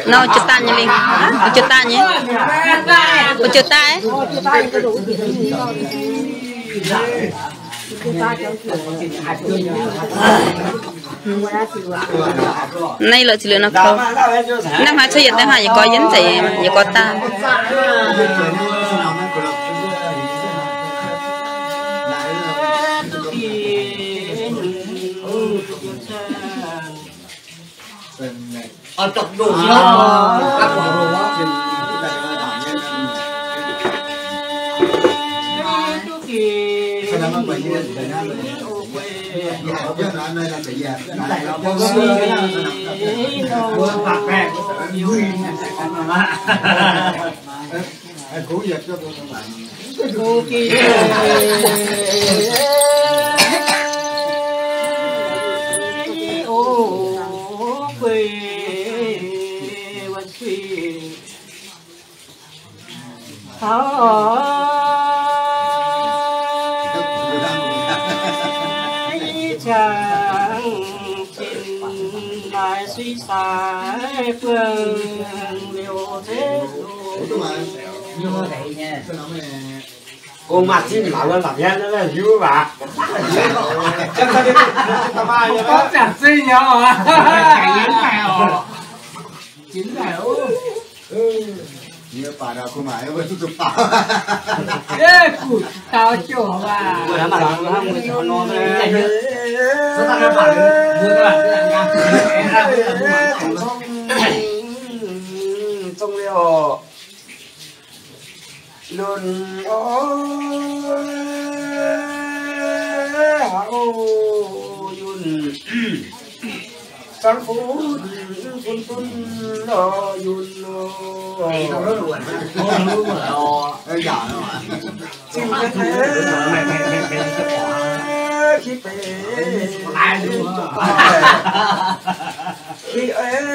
Nor jiex daaih nyei lingh, jiex daaih nyei, jiex daaih. Naaiv lorqc, ziepc liuz nor kouv. Naaiv hnoi cuotv yietc deix hnoi yietc gorx yiem zeiz, yietc gorx daaih. Kungx maaih zinh mangc wuov la'bieiv naaiv hiuv waac. Gorngv jangx zinh nyei oc. Yie baac ndau kungx maaih wuov duqv zuqc baaux. Yie kuv dau jouh waac. Zong liouh. Lunx oc, haaix o, Yunh. Zangv fun, fun, fun, oc, Yunh oc. Zinh mienh, khi beix, khi eix,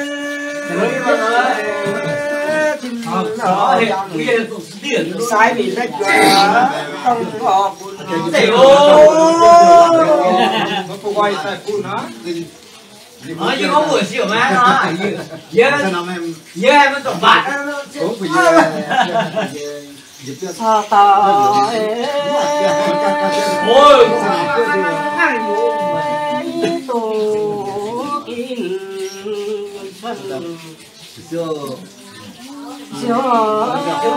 sai mienh naaiv juangc, dongh horpc bun. Yie gorngv mbuox siouc maiv nor, yie, yie maiv zorc mbatc. Caux daaih doqc ginh cuotv ziouc, ziouc, ziouc, ziouc,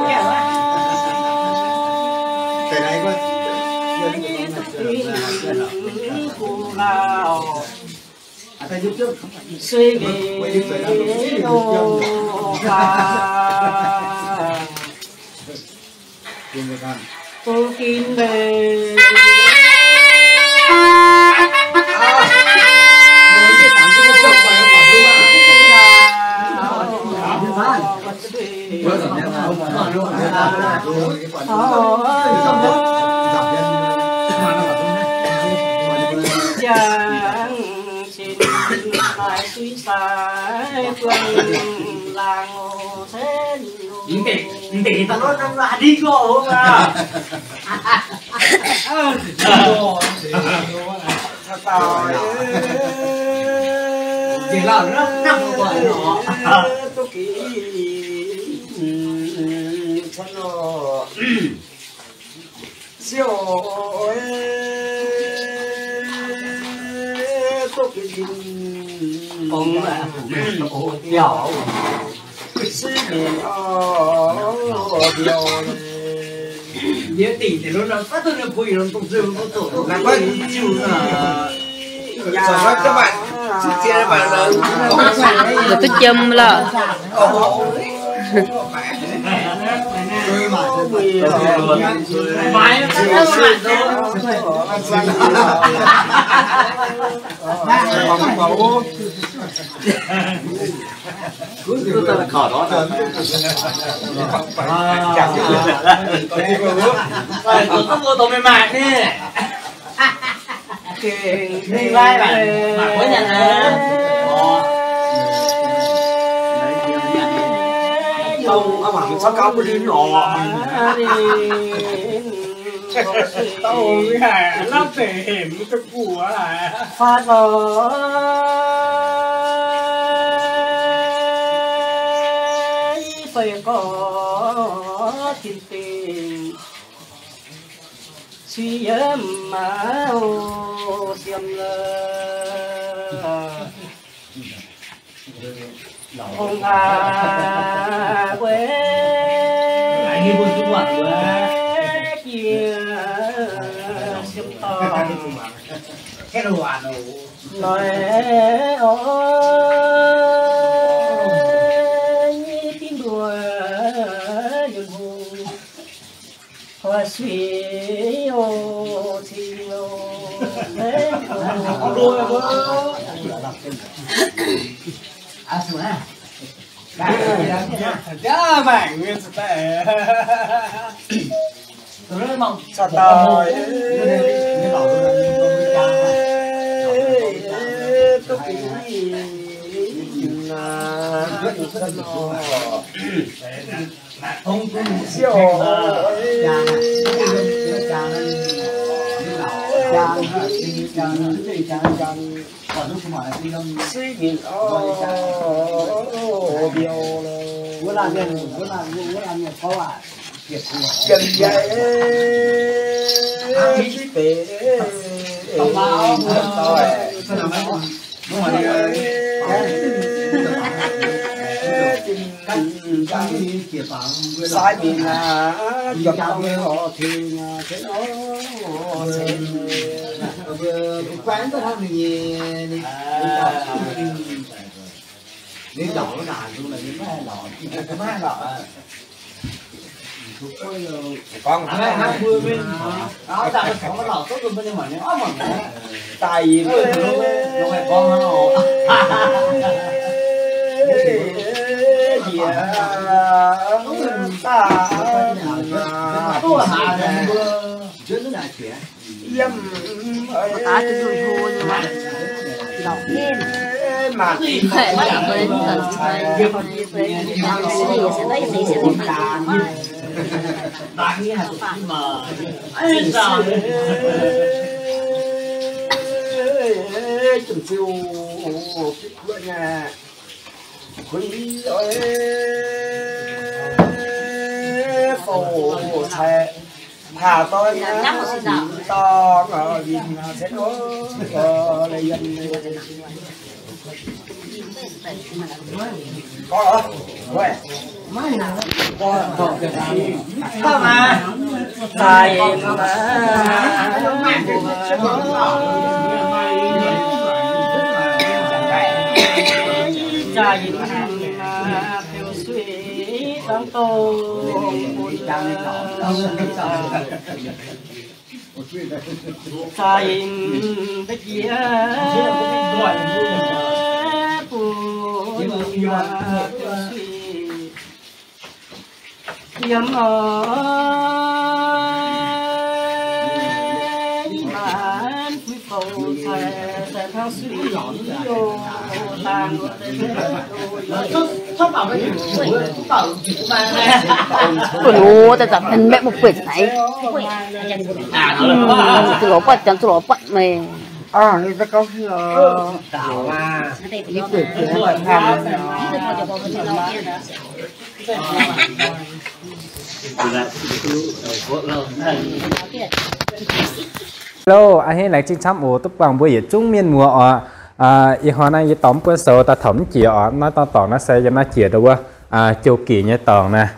ziouc, ziouc, ziouc, ziouc, ziouc, ziouc, ziouc, Duqv jiem lorqc. Faatv lorz fai gorx tin dingc, cui yiem maaz siemx lorqc. Ong aac, weic jiex siemx dorngx noic oc, nyic diuh mbuo yiem hungh. Suiv oc, cing oc, Ui, nu daaih zanc mbaeqv mbuo bueix naaiv. Zuqc lorz buatc, janx zuqc lorz buatc meih. Hello, a'hneiv laengz zingh camv oc, duqv buangh mbuo yietc zungv mienh muoz oc. Ih hnoi naaiv yie dorh mv buonv sou daaih taux mv jiex oc. Naaiv dorngx naaiv se yiem naaiv jiex ndau wuov, jouh gec nyei dorngx naaiv.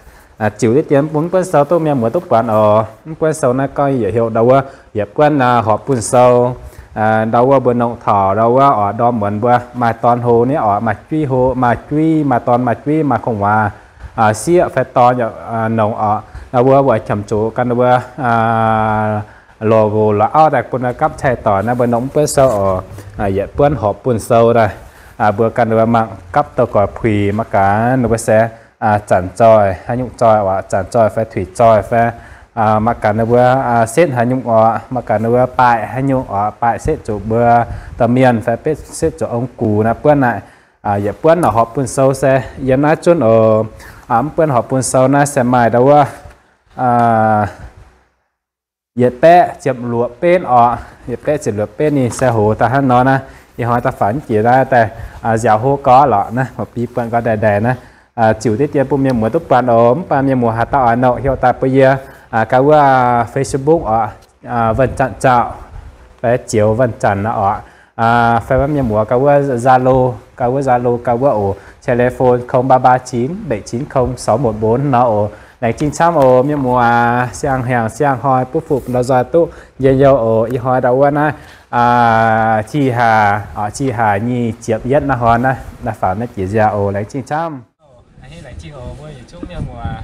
Ziux diqv dien bun mv buonv sou duqv mienh muoz duqv buatc oc. Mv buonv sou naaiv gorngv yietc heuc ndau wuov yietc buonv horpc buonv sou. Ndau wuov mbuo nongc taux ndau wuov oc, ndorm muonz mbuo maaih dorn hlo nyei oc, maaih juiv hlo, maaih juiv, maaih dorn maaih juiv, maaih kongx waac, sieqv fai dorn yaac nongc oc. wuov, wuov qiemx zuqc ganh wuov logo lorz auv daaih bun gapv cai doic naaiv, mbuo nongc mv buonv sou oc, yietc buonv horpc bun sou daaih. Mbuo ganh wuov mangc gapv douz-goix puix mangc gaax ninh mbuo se zanc zoih haaix nyungc zoih oc, zanc zoih fai tuix zoih fai mangc gaax ninh mbuo setv haaix nyungc oc, mangc gaax ninh mbuo baaic haaix nyungc oc, baaic setv zuqc mbuo domh mienh fai setv zuqc ong-gux naaiv buonv naaic. Yietc buonv horpc bun sou se yiem naaiv zunv oc. Mv buonv horpc bun sou naaiv se maaih ndau wuov yietc baeqv ziepc luoqc benv oc, yietc baeqv ziepc luoqc benv ninh se hoz daaih hnangv nor naaiv. Ih hnoi daaih faaux jiex naaiv daaih nziaaux hlo gau lorqc naaiv, mv baac buatc gau ndaix ndaix naaiv. Ziux deix dien bun mienh muoz duqv buatc oc. Mv baac mienh muoz haaix dauh oix noqc heuc daaih bun yie ganh wuov Facebook oc, Vân Chặn Chào fai Chiếu Vân Chặn nor oc. Fai mienh muoz ganh wuov Zalo, ganh wuov Zalo ganh wuov oc, telephone không ba ba chín bảy chín không sáu một bốn nor oc. Laengz zingh camv oc mienh muoz, siang-hnyangx siang-hnoi butv fuqv ndau nzoih duqv njien-youh oc. Ih hnoi ndau wuov naaiv qih haac, qih haac nyic ziepc yietv naaiv hnoi naaiv, naaiv faaux naaiv jiex nziaaux oc. Laengz zingh camv. Laengz zingh oc mbuo yietc zungv mienh muoz.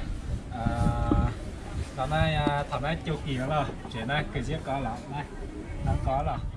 Taux naaiv, taux naaiv jouh ginc loh, zueiz naaiv ga'nziev gorx lorqc, naaiv gorx lorqc.